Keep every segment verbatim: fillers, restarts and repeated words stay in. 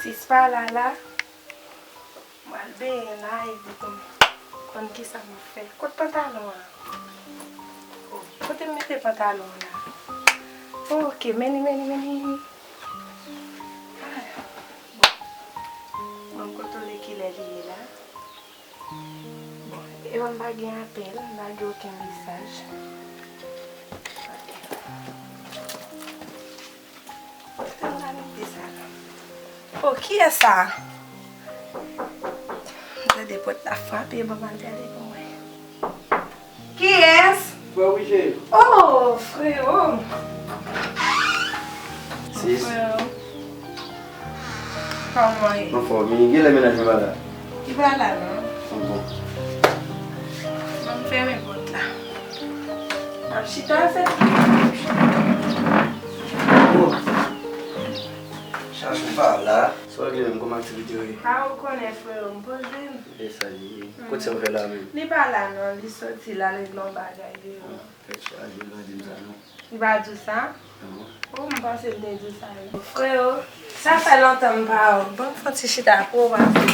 Sis pa la la. M al benyen la epi konn, konn kisa m ap fè. Kot pantalon an? Oh, kote m mete pantalon an la? Oh, ok, men li, men li, men li. Ah, bon. Mwen kontwole kilè li ye la. Bon, e m pa gen apèl, m pa gen okenn mesaj. Ok. Kote m ta mete sa la? Oh, kiyès sa? M tande pòt la frape, ban m al gade pou mwen. Kiyès? Frè Roger. Oh, freo. Sis. Freo. Kòman ye? Anfòm, wi, genlè mennaj mwen pa la. Li pa la, non. Bon. Ban m fèmen pòt la. M ap chita, se. Oh. Chach ou pa la. Sa w regle menm, kòman aktivite yo ye? A, ou konnen, freo, m poze m. E sa li ye. Kot sè w fè la menm? Li pa la, non. Li soti, l al regle yon bagay deyò. Ah, tèt chaje, l pa di m sa, non. Li pa di w sa? Non. Oh, m panse l te di w sa, wi. Freo, sa fè lontan m pa wè w. Ban m fè yon ti chita pou w pase.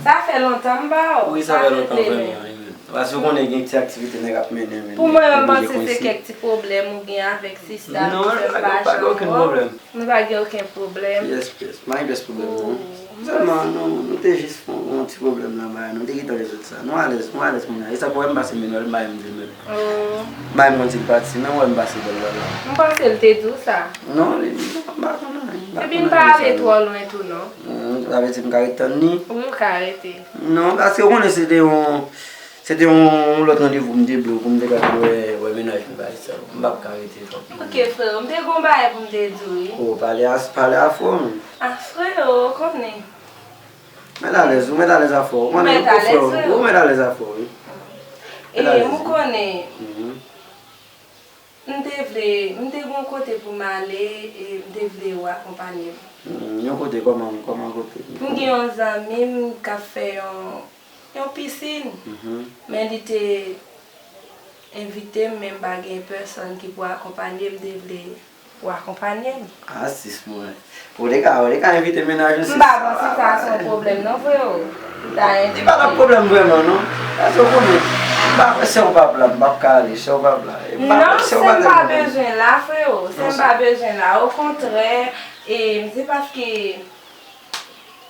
Sa fè lontan m pa wè w. Wi, sa fè lontan vrèman, wi. Paske w konnen gen ti aktivite nèg ap mennen, men. Pou mwen, m panse se kèk ti pwoblèm ou gen avèk sista ki fè m pa janm wè w. Non, pa gen okenn pwoblèm. Nou pa gen okenn pwoblèm. Pyès, pyès. Pa gen pyès pwoblèm, non. Oh. Sèlman, nou, nou te jis fè yon, yon ti pwoblèm nan bagay. Nou te gentan rezoud sa. Nou alèz, nou alèz kounye a. E sa pou wè m pase menaj, m pa menm di l menm. Oh. M pa menm konn si l pati, men wè m pase bò l la la. M panse l te di w sa. Non, li, non, m pa konnen. M pa konnen. Epi n pa ale twò lwen tou, non. Hmm, sa vle di m ka ret tann li? Wi, w ka rete. Non, paske w konnen se te yon, se te yon, yon lòt randevou m te ba w pou m te ka vin wè, wè mennaj m pa sa. M p ap ka rete twòp. Ok, freo, m te gen yon bagay pou m te di w, wi. O, pale a, pale a frè w. A, freo, w konnen. Mèt alèz, ou mèt alèz a frè w. Ou konnen nou ko frè w, ou mèt alèz a frè w, wi. E, ou konnen. Mhm. M te vle, m te gen yon kote pou m ale, e m te vle ou akonpanye m. Hmm, yon kote kòman, kòman kote? M gen yon zanmi m k ap fè yon, yon pisin, mhm, men li te envite m, men m pa gen pèsòn ki pou akonpanye m, m te vle ou akonpanye m. A, sis mwen. Ou te ka, ou te ka envite mennaj ou, sis. M pa panse sa se yon pwoblèm non, freo. Ou ta envite. Li pa t ap pwoblèm vrèman, non. Paske ou konnen, m pa, sè w p ap la, m p ap ka ale, sè w p ap la. E m pa, non, sè w pa tèlman bezwen la, freo. Sè m pa bezwen la. Okontrè, e, se paske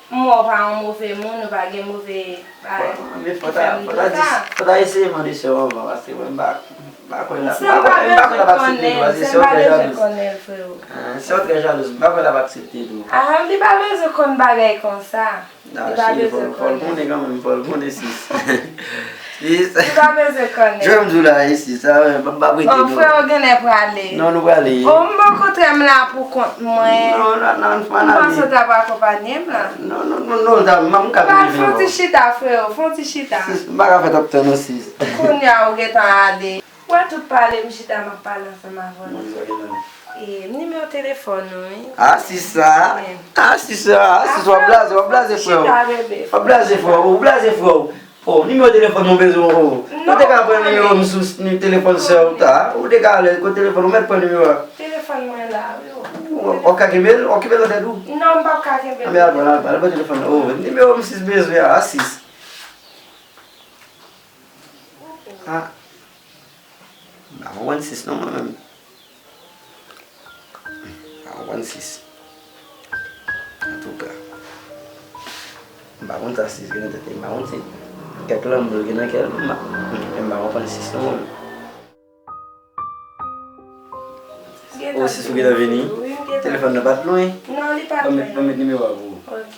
m wè w pa yon move moun, ou pa gen move bagay ki fè m di w sa. Fò ta eseye mande sè w anvan, paske mwen m pa, m pa kwè l ap, m pa kwè l ap aksepte tou, paske sè w trè jalouz. Sè m pa bezwen konnen l, freo. Sè w trè jalouz, m pa kwè l ap aksepte tou. A, li pa bezwen konn bagay konsa. Li pa bezwen konnen. Fò l konnen kanmenm, fò l konnen, sis. Sis. Li pa bezwen konnen. Jan m di w la, sis, sa, m p ap rete non. O, freo, genlè prale. Non, nou prale. O, m okontrè m la pou kont mwen. Non, non, non, m panse w t ap akonpanye m la. Non, non, non, non, m ka vini. Fè yon ti chita, freo, fè yon ti chita. Sis, m pa ka fè t ap tann non, sis. Kounye a ou gentan ale. Wè tout pale, m chita, m ap pale ansanm avè w. Mwen sa gentan. E, nimewo telefòn ou, wi. A, sis sa. A, sis sa. A, sis, w ap blaze, w ap blaze, frè w. Chita, bebe. W ap blaze, frè w, w blaze, frè w. O, nimewo telefòn mwen bezwen, o. Ou te ka pran nimewo m sou telefòn sè w ta. Ou te ka ale kot telefòn, ou mèt pran nimewo a. Telefòn mwen la, wi, o. W ap ka kenbe l, w ap kenbe l nan tèt ou. Non, m p ap ka kenbe l. Anben al pran, al pran, al pran telefòn nan. O, nimewo m sis bezwen a, sis. A. M pa konprann sis non mwen menm. M pa konprann sis. Antouka, m pa konn sa sis gen nan tèt li, m pa konn si kèk lanmou l gen nan kè l, m pa, m pa konprann sis non mwen menm. O, sis ou gentan vini? Wi, m gentan. Telefòn nan pa t lwen? Non, li pa t lwen. Ban m met, ban m met nimewo a pou ou. Ok.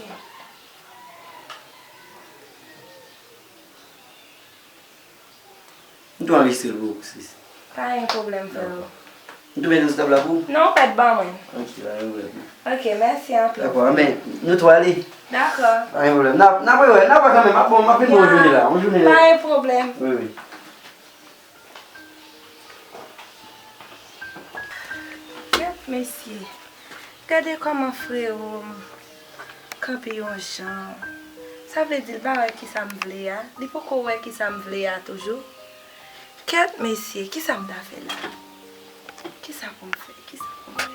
M tou anrejistre l pou ou, sis. Pa gen pwoblèm, freo. M tou mete l sou tab la pou ou? Non, ou pèt ban mwen. Ok, pa gen pwoblèm. Ok, mèsi anpil. Dakò, men nou tou ale. Dakò. Pa gen pwoblèm. N ap, n ap rewè, n ap wè kanmenm. Bon, m ap vin yon jounen la. Yon jounen. Pa gen pwoblèm. Wi, wi. Kèt, mesye. Gade kòman freo m kanpe yon jan. Sa vle di l pa wè kisa m vle a? Li poko wè kisa m vle a toujou? Kèt, mesye, kisa m ta fè la? Kisa pou m fè? Kisa pou m fè?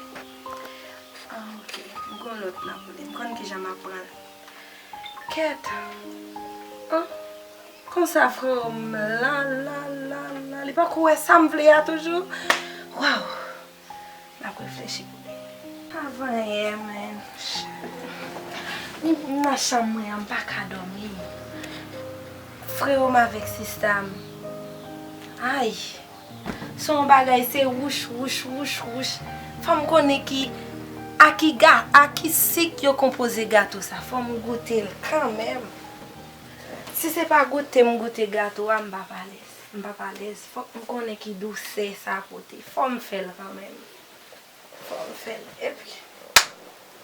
Ah, ok. Nan pou li, m konn kijan m ap pran l. Kèt. An? Konsa frè m la, la, la, la, li poko wè sa m vle a toujou? Waw! M ap reflechi pou li. Avan yè, men. M nan chanm mwen an, m pa ka dòmi. Frè m avèk sista m. Ay! Se yon bagay, se wouch, wouch, wouch, wouch. Fò m konnen ki, a ki ga, a ki sik yo konpoze gato sa. Fò m goute l kanmenm. Si se pa goute m goute gato a, m p ap alèz. M p ap alèz. Fòk m konnen ki dousè sa pote. Fò m fè l kanmenm. Fò m fè l. Epi,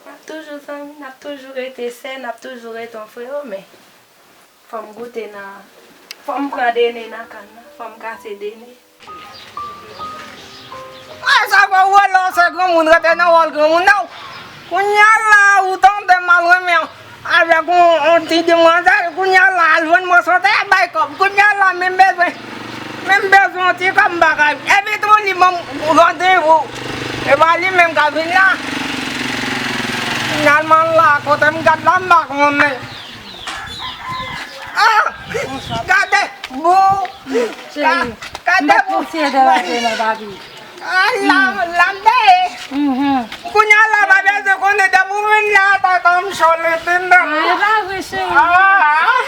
n ap toujou zanmi, n ap toujou rete sè, n ap toujou rete yon freo, men fò m goute nan, fò m pran dene nan kann nan, fò m kase dene. Mwen sa fè wòl la, se granmoun rete nan wòl granmoun nan. Kounye a la, ou tande m al renmen avèk yon, yon ti demwazèl, kounye a la, al jwenn mwen sante bay kòb. Kounye a la, men m bezwen, men m bezwen yon ti kòb m pa ka. Epi tou li ban m randevou. E pa li menm k ap vin la. Finalman la, kote m gad la, m pa konnen. Ah! Gade! Bou! Cheri, m pa t konsiye de lage nan papi. Ah, la, la m deye. Kounye a la, pa bezwen konnen depi w vin la, tata m chole tenda. Ah, e pa vre, cheri. Ah, ah.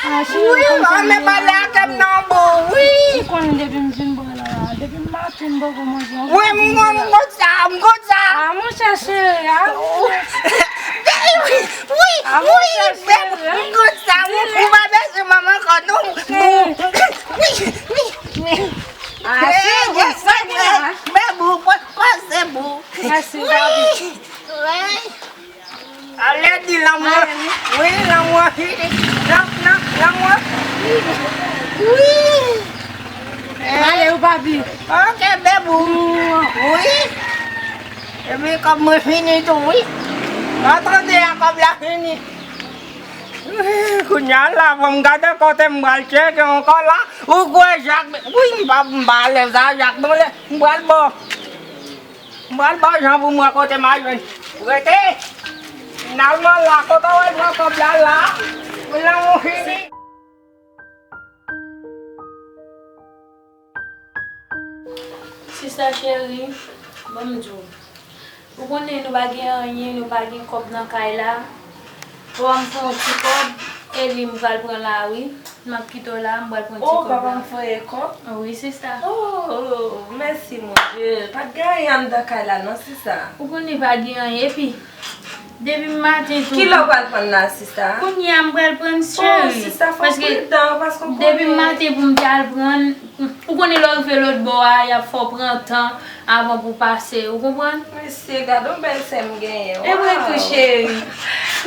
Ah, cheri, wi, m konn sa, men pale ak m nan bou, wi. Ou konnen depi m fin pran la, depi m maten, m poko manje yon. Wi, m konn, m konn sa, m konn sa. Ah, monchè, cheri, ah. Wi, wi, wi, m konn sa, wi, ou pa bezwen manman kò non. Wi, wi, wi. Ah, se bon, se bon, ah. Men bou, pa, pa se bou. Mèsi, Barbie. Wi. Ale di lanmou. Wi, lanmou an fini. Lan, lan, lanmou an fini. Wi. Ale ou papi. Ok, bebou. Wi. Epi kòb mwen fini tou, wi. Ou tande a, kòb la fini. Wi, kounye a la, fò m gade kote m pral tcheke ankò la. Ou kwè Jak, wi, m pa, m pa alèz a Jak non, lè m pral bon. M pral ba w jan pou m wè kote m a jwenn. Rete! Finalman la, kote w al pran kòb la la? Pou lanmou fini. Sista cheri, ban m di w. Ou konnen nou pa gen anyen, nou pa gen kòb nan kay la. Fò m fè yon ti kòb, e li m pral pran la wi. M ap kite w la, m pral pran ti kòb la. Oh, papa m voye kòb? Wi, sista. Oh, mèsi, mon Dieu. Pa t gen anyen anndan kay la, non, sista. Ou konnen pa gen anyen. Epi, depi maten tou. Kilè w pral pran la, sista? Kounye a, m pral pran, cheri. Oh, sista, fò w pridan, paske w konnen. Paske depi maten pou m te al pran, ou konnen lè w rive lòt bò a, y ap fè w pran tan. Avan pou pase, ou konprann? Mesye, gade yon bèl sè m genyen. E vre tou, cheri.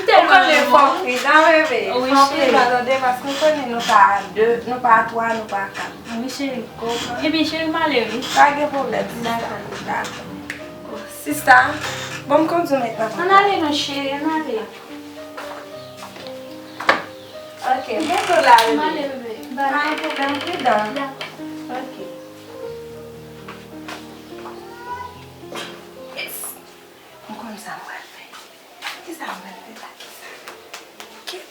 M tèlman renmen w. Ou konnen fò pridan, bebe. Wi, cheri. Fò pridan, tande, paske m konnen nou pa de, nou pa twa, nou pa kat. Wi, cheri. Konprann? Ebyen, cheri, m ale, wi. Pa gen pwoblèm, sista. Dakò. Dakò. Sista, bon, m kondui w mentnan. Ann ale non, cheri, ann ale. Ok, m gen tou la, bebe. M ale, bebe. Bye. Pa gen pwoblèm, pridan. Dakò. Ok. Yes! M konn sa m pral fè. Kisa m pral fè la? Kisa? Kèt!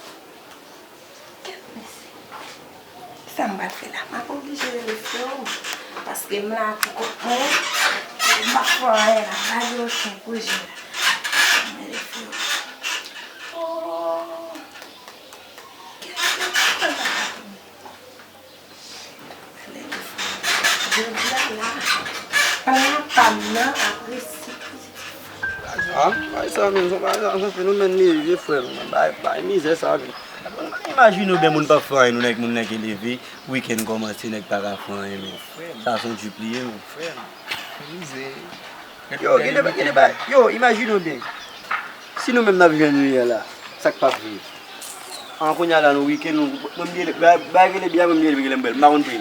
Kèt, mesye! Kisa m pral fè la? M ap oblije rele frè w. Paske m la pou kont mwen. M pa fè anyen la. M pa gen okenn pwojè la. M rele frè w. Oh! Kèt, kèt, kèt, kèt. Jodi a la, plan pa m nan ap resi. Ah, bay sa menm, se yon bagay sa, sa fè nou menm leve, frè m. Bay, bay mizè sa menm. Mwen pa imajine w byen moun p ap fè anyen, nou nèg, moun nèg leve, wikenn kòmanse, nèg pa ka fè anyen, men sa se yon djip li ye, men. Frè m, mizè. Yo, gen de, gen de bagay. Yo, imajine w byen. Si nou menm n ap jwenn nou ye la, sa k p ap vini? An kounye a la, nou wikenn, nou, mwen m rele, bay, bay rele byen, mwen m rele, rele m bèl, m pa konn peyi.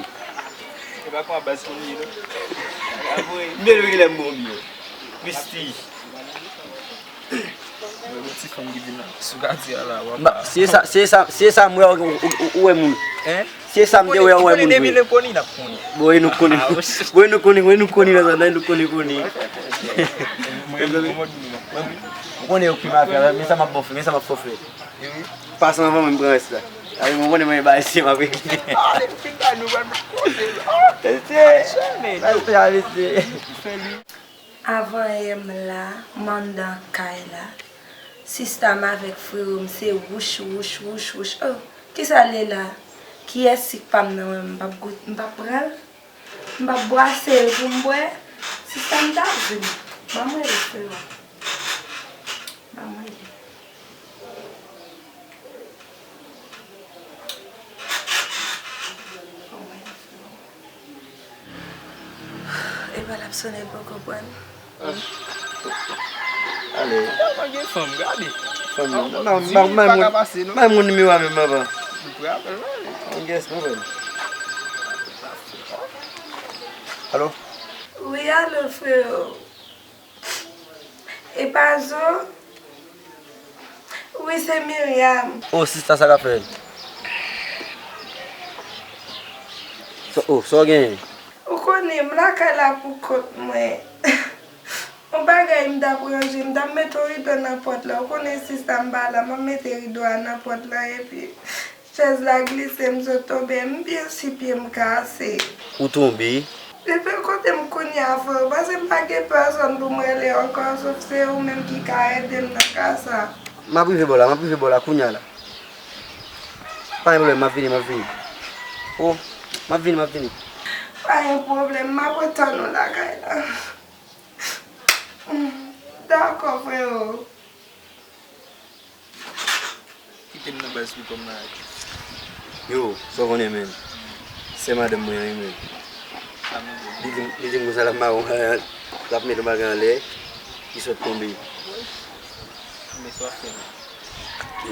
E pa kon a baz konn ye, non. M rele, rele m bon byen. Prestige. Mwen, yon ti fanm ki vin sou katye a la, w ap. Se sa, se sa, se sa, m wè, ou, ou, ou, ou wè moun. Hein? Se sa m te wè, wè moun vre. Depi nou koni, n ap koni. Bon, e nou koni. Bon, e nou koni, e nou koni nan zòn nan, e nou koni, koni. Ou konnen yo ki mafya, men sa m ap fè, men sa m ap fè. Pase anvan mwen, m pran rès la. Ay, mwen konnen mwen ba isi m ap regle. Mesye, mesye, mesye. Avan yè m la, m anndan kay la. Sista m avèk frero m se wouch, wouch, wouch, wouch. Oh, kisa l ye la? Kiyès sik pa m nan men m, m p ap gout, m p ap pran l? M p ap bwase l pou m bwè? Sista m ta vin. Ban m rele frero. Ban m rele. Epa l ap sonnen, l poko pran. Ale. Yo, pa gen fanm, gade. Fanm, non, non, pa ka pase, non. Bay moun nimewo a menm, papa. Ou pral pale. Yes, non, frè. Alo? Wi, alo, frero. E pa Zo? Wi, se Myriam. Oh, sista, sa k ap fèt? Sa, oh, sa w genyen? Ou konnen, m lakay la pou kont mwen. Yon bagay m t ap ranje, m t ap mete yon rido nan pòt la. Ou konnen sista m pa la, m ap mete rido a nan pòt la, epi chèz la glise, m sot tonbe, m byen si pye m kase. Ou tonbe? Epi kote m kounye a, frè, paske m pa gen pèsòn pou m rele ankò, sof se ou menm ki ka ede m nan ka sa. M ap rive bò la, m ap rive bò la kounye a la. Pa gen pwoblèm, m ap vini, m ap vini. Oh, m ap vini, m ap vini. Pa gen pwoblèm, m ap retann ou lakay la. Dakò, frero. Kite m nan baz li kòm nan ak. Yo, sa w konnen, men. Se madanm mwen an, wi, men. Li di m, li di m konsa l ap mare yon bagay, l ap mete yon bagay anlè, li sot tonbe. Men sa w ap fè la. M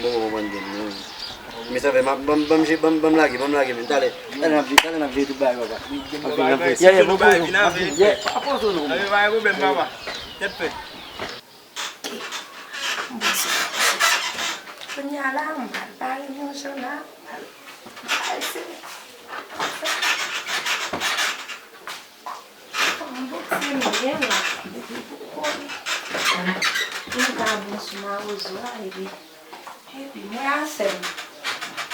poko konprann byen, non. Men sa fè, m ap, ban m, ban m je-, ban m, ban m lage, ban m lage, men. Talè, talè n ap vin, talè n ap vin tout bagay, papa. N ap vin, n ap vin. Yeah, yeah, bon, bon, bon, n ap vin, yeah. Pa poze w non. Pa gen pwoblèm, papa. Tèt fèt. Kounye a la, m pral pale yon jan la, m pral pale se. Kòm bouti m byen la, epi pou kòm m ka bon sou mawozo a, epi, epi mwen a sè m.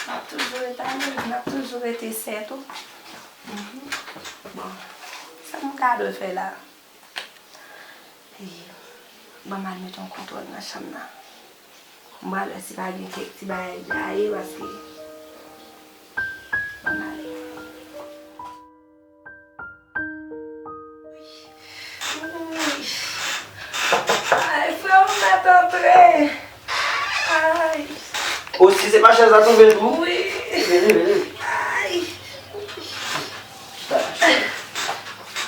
M ap toujou rete ale, m ap toujou rete sè tou. Mhm. Bon, sa m ka dwe fè la? E, ban m al mete yon kontwòl nan chanm nan. M pral wè si pa gen kèk ti bagay gaye, paske, ban m ale. Ay, frè, ou mèt antre. Ay. O, si se pa chèz la tonbe l tou? Wi. Vini, vini. Ay.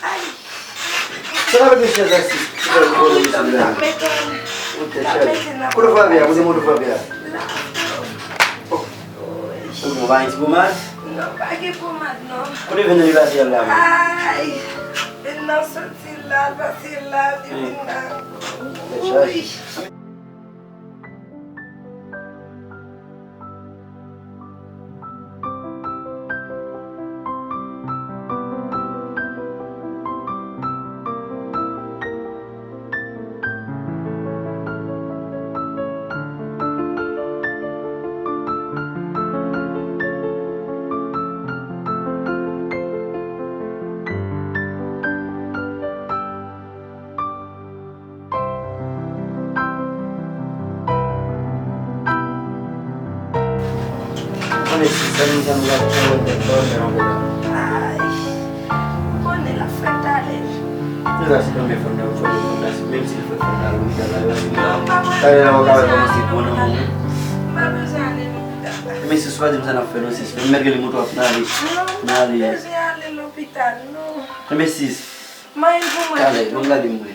Ay. Sa la mete chèz la si. Ou tèt chèz. Kote frape a? Kote moto frape a? Oh. Ou bon, pa gen ti pomad? Non, pa gen pomad, non. Kote venn nan li pase a la menm? Ay, venn nan soti la, l pase la, li vin la. Tèt chaje. Konnen si sa nou sa nou la pran nèg la fè anpè la. Ay, ou konnen l ap fè talè. Nou la se konbyen fwa nou fè nou fè la, menm si l fè fè nou al lopital la, yo se talè la ou ka wè kòman se pran nan men w. M pa bezwen ale lopital la. Men si w pa di m sa n ap fè non, sis. Men mèt rele moto ap n ale. Non, m pa bezwen ale lopital, non. Men sis. Manyen pou mwen. Talè, ban m gade m wè.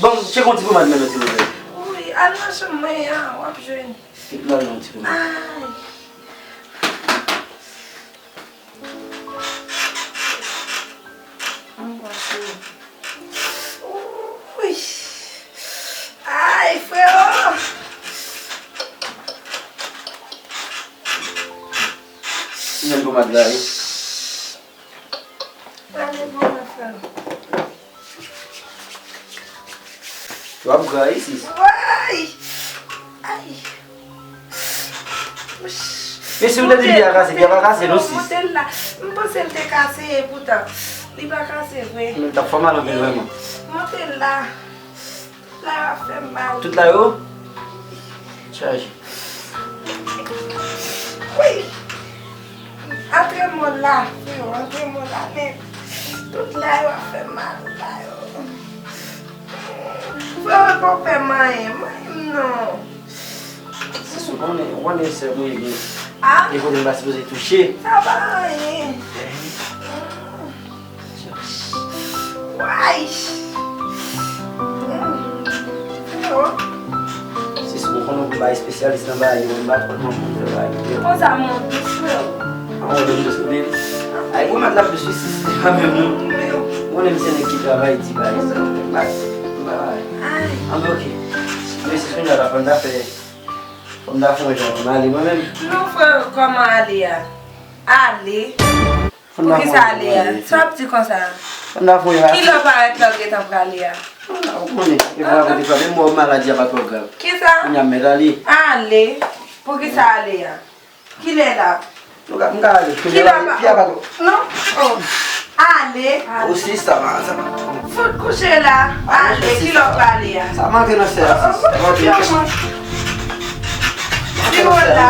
Bon, tcheke yon ti pomad menm, silvouplè. Wi, al nan chanm mwen an, w ap jwenn. L al nan yon ti pomad. Ay. M pran sou. Wi. Ay, frero. Ou menm kòm Bagay. Ale, bon, afè. W ap gra wi, sis. Way! Ay! Men si w te di pye a kase, pye a pa kase non, sis. Monte l la. M panse l te kase poutan. Li pa kase vre. Men l t ap fè mal anpil vrèman. Monte l la. La yo ap fè m mal. Tout la yo? Chaje. Wi! Antre m la, freo, antre m la, men tout la yo ap fè m mal, la yo. Freo, pa w fè m anyen, manyen m non. Sis, ou konnen, ou konnen sè mwen, ebyen, ah, gen kote m pa sipoze touche. Sa pa anyen. Way! Sis, mwen konnen w bay espesyalis nan bagay yo, mwen pa twò konn pou fè bagay yo. Konsa, mwen dous, freo. A, mwen dous, mwen. Ay, gwo mat la dous, sis, se pa menm, non. Mwen menm se nèg ki travay di bagay sa, mwen pa, mwen pa bagay. Ay. Anben, oke. Men sis, kounye a la, fò n ta fè, fò n ta fè yon jan pou n ale, mwen menm. Non, freo, kòman ale a? Ale. Poukisa ale a? Sa w ap di konsa? Kilè w parèt la w gentan prale a? Ou konnen, e pa kote frape m, mwen maladi a pa twò grav. Kisa? Kounye a m mèt ale. Ale? Poukisa ale a? Kilè la? M ka, m ka ale. Kilè la? Pye a pa twò. Non? Oh. Ale. Osi, sa va, sa va. Fout kouche la. Ale, kilè w prale a? Sa manke nan sè a, sis. Sa manke nan sè a. Siro la,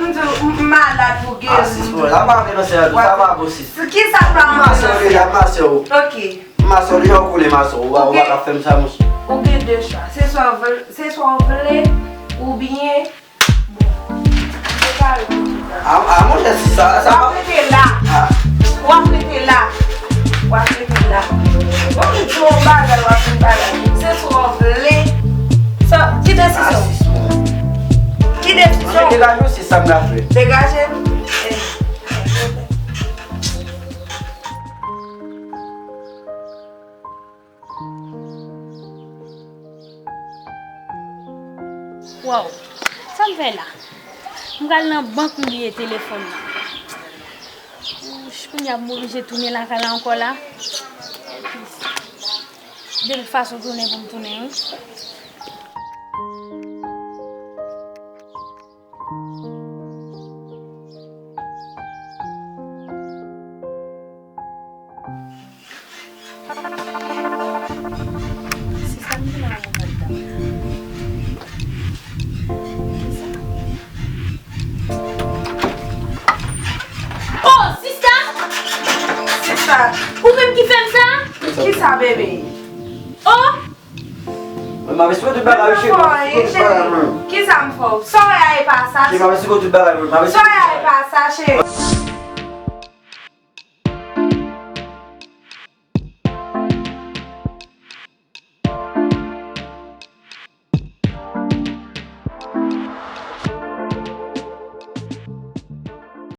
m di w, m malad pou geri. Ah, sis, bon, sa pa antre nan sè a tou, sa pa bon, sis. Kisa pa antre nan sè a? M masè w deja, m masè w. Ok. M masè w deja, w konnen masè w, ou pa, ou pa ka fè m sa, monchè. Ou gen de chwa. Se swa w vle, se swa w vle, oubyen, bon, m te pare pou tout sa. Ah, ah, monchè, sis, sa, sa pa. W ap rete la. Ah. W ap rete la. W ap rete la. Bon, m di w yon bagay, w ap yon bagay. Se swa w vle. Sa, ki desizyon? Ah, sis, mwen. Ki desizyon? Mwen degaje w, sis, sa m ka fè. Degaje m? Eh. Waw, sa m fè la? M pral nan bank, m bliye telefòn nan. Wouch, kounye a m oblije tounen lakay la ankò la. De tout fason, tounen pou m tounen, wi. Oh, sista! Sista! Ou menm ki fè m sa? Kisa, bebe? Oh! Mwen, m ap esplike tout bagay, cheri. Mwen fè anyen, cheri. Kisa m fè w? Sa w wè a e pa sa, cheri. Cheri, m ap esplike tout bagay, mwen. M ap esplike tout bagay. Sa w wè a e pa sa, cheri.